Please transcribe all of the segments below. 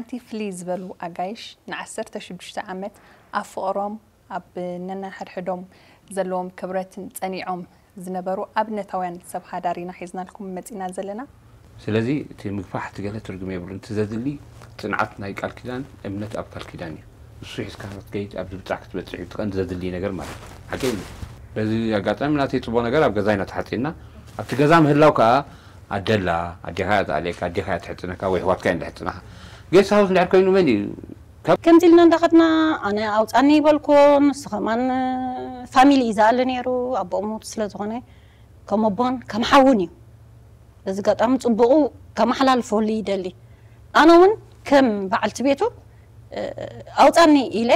እቲ ፍልይ ዝበሉ ኣጋይሽ ንዓሰርተ ሽዱሽተ ዓመት ኣብ ፍቕሮም ኣብ ነንሓድሕዶም ዘለዎም ክብረትን ጸኒዖም ዝነበሩ ኣብነታውያን ሰብ ሓዳር ኢና ሒዝናልኩም መጺና ዘለና። ስለዚ እቲ ምግፋሕ እቲ ገለ ትርጉም የብሉን። እቲ ዘድሊ ጽንዓት ናይ ቃል ኪዳን፣ እምነት ኣብ ቃል ኪዳን እዩ። እሱ ሒዝካ ክትከይድ ኣብዚ ብጻሕ ክትበጽሕ እዩ። እቲ ቀንዲ ዘድሊ ነገር ማለት ሓቂ እዩ። በዚ ኣጋጣሚ ናተይ ጽቡቕ ነገር ኣብ ገዛ ኢና ተሓጺና። ኣብቲ ገዛ ምህላው ከኣ ኣደላ፣ ኣዴኻ እያ ትኣልየካ፣ ኣዴኻ እያ ትሕጽነካ ወይ ኣሕዋትካ እየን ዝሕጽናኻ። ጌስት ሃውስ እንድሕር ኮይኑ መን እዩ? ካብ ከምዚ ኢልና እንዳኸድና ኣነ ኣውፃኒ ይበልኩ፣ ንሱ ከማን ፋሚሊ እዩ ዝኣሊ ነይሩ። ኣቦኦም ሙት ስለ ዝኾነ ከም ኣቦን ከም ሓውን እዩ። በዚ ኣጋጣሚ ፅቡቑ ከመሓላልፈሉ ይደሊ። ኣነ እውን ከም በዓልቲ ቤቱ ኣውፃኒ ኢለ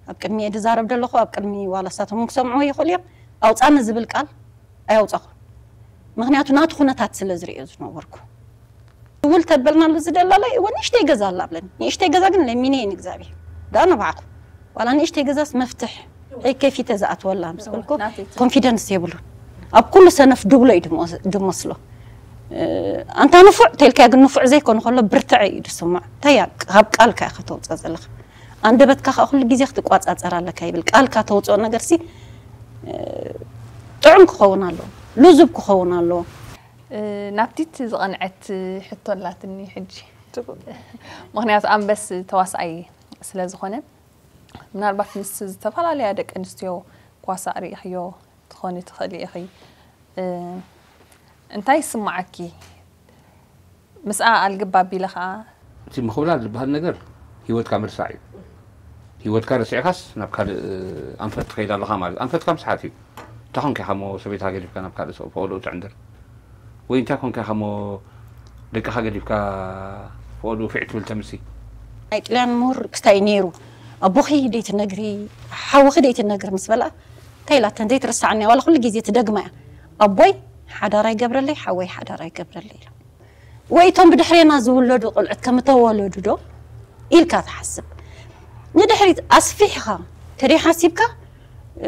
ኣብ ቅድሚ እየ ዝዛረብ ዘለኹ፣ ኣብ ቅድሚ ዋላ ሳቶም ክሰምዑ ይኽእሉ እዮም። ኣውፃኒ ዝብል ቃል ኣየውፃኹ። ምክንያቱ ናቱ ኩነታት ስለ ዝርእዮ ዝነበርኩ። ውል ተበልናሉ ዝደላላይ እወ ንእሽተይ ገዛ ኣላ ብለኒ። ንእሽተይ ገዛ ግን ለሚነ እየ ንእግዚኣብሔር። ዳ ነባዕኩ። ዋላ ንእሽተይ ገዛስ መፍትሕ ከይከፊተ ዝኣትወላ ምስ በልኩ ናተይ ትብል። ኮንፊደንስ የብሉን። ኣብ ኩሉ ሰነፍ ድብሎ እዩ ድሞ- ድመስሎ። እ፣ ኣንታ ንፉዕ ተልካያ ግን ንፉዕ ዘይኮነ ከሎ ብርትዐ እዩ ድስምዖ። እንታይ እያ ካብ ቃልካ ኢኻ ተውፅኦ ዘለኻ። ኣንደበትካ ከዓ ኩሉ ግዜ ክትቋፃፀር ኣለካ ይብል። ቃልካ ተውፅኦ ነገርሲ እ፣ ጥዑም ክኸውን ኣለዎ። ልዙብ ክኸውን ኣለዎ። እ፣ ናብቲ እቲ ዝቐንዐት ሕቶ ኣላትኒ ሕጂ። ምክንያቱ ኣንበስ ተዋስኣይ ስለ ዝኾነ ምናልባት ምስ ዝተፈላለያ ደቂ ኣንስትዮ ኳሳእ ርኢኽዮ ትኾኒ ትኽእሊ ኢኺ። እ፣ እንታይ ይስምዓኪ? ምስኣ ኣልግብ ኣቢለ ኸኣ እቲ ምኽብላል ዝበሃል ነገር ህይወትካ ምርሳዕ እዩ። ህይወትካ ረሲዕካስ ናብ ካልእ ኣንፈት ትኸይድ ኣለኻ ማለት እዩ። ኣንፈትካ ምስሓት እዩ። እንታይ ኮንካ ኢኻ እሞ ሰበይትኻ ገዲፍካ ናብ ካልእ ሰው ፈቐድኡ ትዕንድር? ወይ እንታይ ኮንካ ኢኻ እሞ ደቅኻ ገዲፍካ ፈቐድኡ ፊዕ ትብል ተምሲ? ናይ ጥልያን ምሁር ክስታይ ነይሩ። ኣቦኺ ደይትነግሪ፣ ሓውኺ ደይትነግሪ ምስ በልኣ እንታይ ኢላተን ዘይትርስዓኒ እያ። ዋላ ኩሉ ግዜ ትደግማ እያ። ኣቦይ ሓዳር ኣይገብረለይ፣ ሓወይ ሓዳር ኣይገብረለይ ኢላ። ወይ እቶም ብድሕሬና ዝውለዱ ቆልዑት ከም እተወለዱ ዶ ኢልካ ትሓስብ? ንድሕሪት ኣስፊሕኻ ተደይ ሓሲብካ እ፣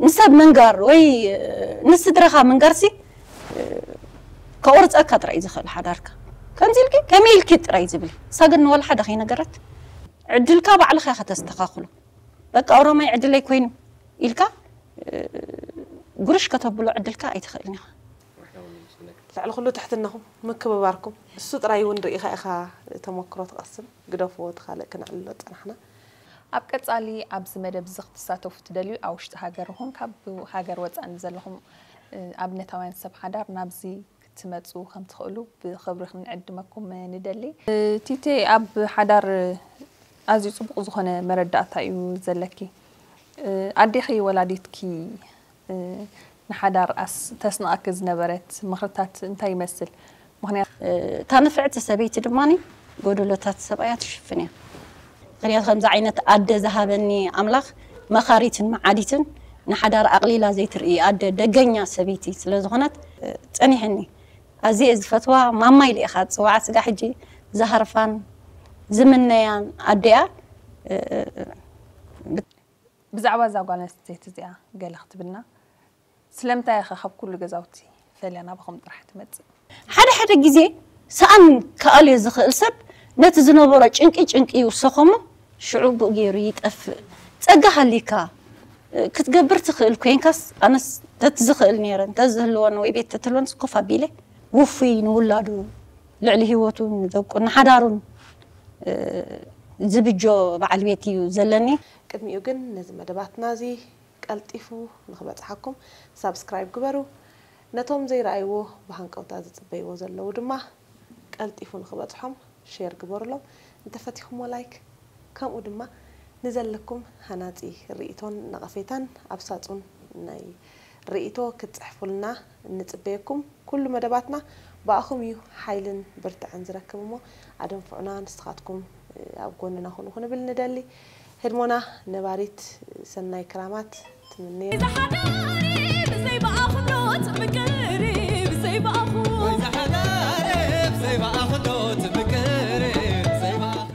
ንሰብ ምንጋር ወይ እ፣ ንስድራኻ ምንጋርሲ እ፣ ከቑርፀካ ጥራይ እዩ ዝኽእል ሓዳርካ። ከምዚ ኢልኪ ከመይ ኢልኪ ጥራይ ዝብል። እሳ ግን ንወላ ሓደ ከይነገረት ዕድልካ ባዕልኻ ኢኻ ተስተኻኽሎ። በቃ ኦሮማይ ዕድለይ ኮይኑ ኢልካ እ፣ ጉርሽ ከተብሎ ዕድልካ ኣይትኽእልን ኢኻ። ልዕሊ ኩሉ ትሕትናኹም ምክብባርኩም እሱ ጥራይ እውን ርኢኻ ኢኻ ተመክሮ ትቐስም። ግደፍዎ እቲ ካልእ ክነዕልሎ ዝጸናሕና። ኣብ ቀጻሊ ኣብዚ መደብ እዚ ክትሳተፉ ትደልዩ ኣብ ውሽጢ ሃገር ይኹን ካብ ሃገር ወጻኢ ንዘለኹም እ፣ ኣብነታውያን ሰብ ሓዳር ናብዚ ክትመጹ ከም ትኽእሉ ብኽብሪ ክንዕድመኩም ንደሊ። እ፣ ቲቴ ኣብ ሓዳር ኣዝዩ ጽቡቕ ዝኾነ መረዳእታ እዩ ዘለኪ። እ፣ ኣዴኺ ወላዲትኪ እ፣ ንሓዳር ኣስ ተስንቐኪ ዝነበረት ምኽርታት እንታይ ይመስል? ምኽንያቱ እታ ንፍዕቲ ሰበይቲ ድማ ጎደሎታት ሰብኣያ ትሽፍን እያ። ምኽንያቱ ከምዚ ዓይነት ኣደ ዝሃበኒ ኣምላኽ መኻሪትን መዓዲትን ንሓዳር ኣቕሊላ ዘይትርኢ ኣደ ደገኛ ሰበይቲ ስለ ዝኾነት እ፣ ጸኒሕኒ። ኣዝየ ዝፈትዋ ማማ ኢለ ኢኻ ዝጽውዓ ስጋ ሕጂ ዝሃርፋን ዝምነያን ኣደያ እ፣ ብዛዕባ እዛ ጓል ኣንስተይቲ እዚኣ ገለ ክትብልና? ስለምንታይ ኢኻ ካብ ኩሉ ገዛውቲ ፈልያ ናባኹም ጥራሕ ትመጽእ? ሓደ ሓደ ግዜ ሰኣን ክኣልዮ ዝኽእል ሰብ ነቲ ዝነበሮ ጭንቂ ጭንቂ ይውሰኾ እሞ ሽዑ ብኡ ገይሩ ይጠፍእ። ጸጋ ሃልይካ ክትገብር ትኽእል ኮይንካስ ኣነስ ተትዝኽእል ነይረ እንተዝህልወን ወይ ቤት ተትህልወንስ ኮፍ ኣቢለ ውፉይ ንውላዱ ልዕሊ ህይወቱን ደቁን ንሓዳሩን ዝብጆ በዓል ቤት እዩ ዘለኒ። ቅድሚኡ ግን ነዚ መደባትና እዚ ቀልጢፉ ንኽበጽሓኩም ሳብስክራይብ ግበሩ። ነቶም ዘይረኣይዎ ብሃንቀውታ ዝጽበይዎ ዘለዉ ድማ ቀልጢፉ ንኽበጽሖም ሼር ግበሩሎም። እንተፈቲኹሞ ላይክ፣ ከምኡ ድማ ንዘለኩም ሃናጺ ርእይቶን ነቐፌታን ኣብ ሳጹን ናይ ርእይቶ ክትጽሕፉልና ንጽበየኩም። ኩሉ መደባትና ብኣኹም እዩ ሓይልን ብርትዐን ዝረክብ እሞ ኣደንፍዑና። ንስኻትኩም ኣብ ጎንና ኩኑ ክንብል ንደሊ። ህድሞና ነባሪት ሰናይ ክራማት ትምነየልና።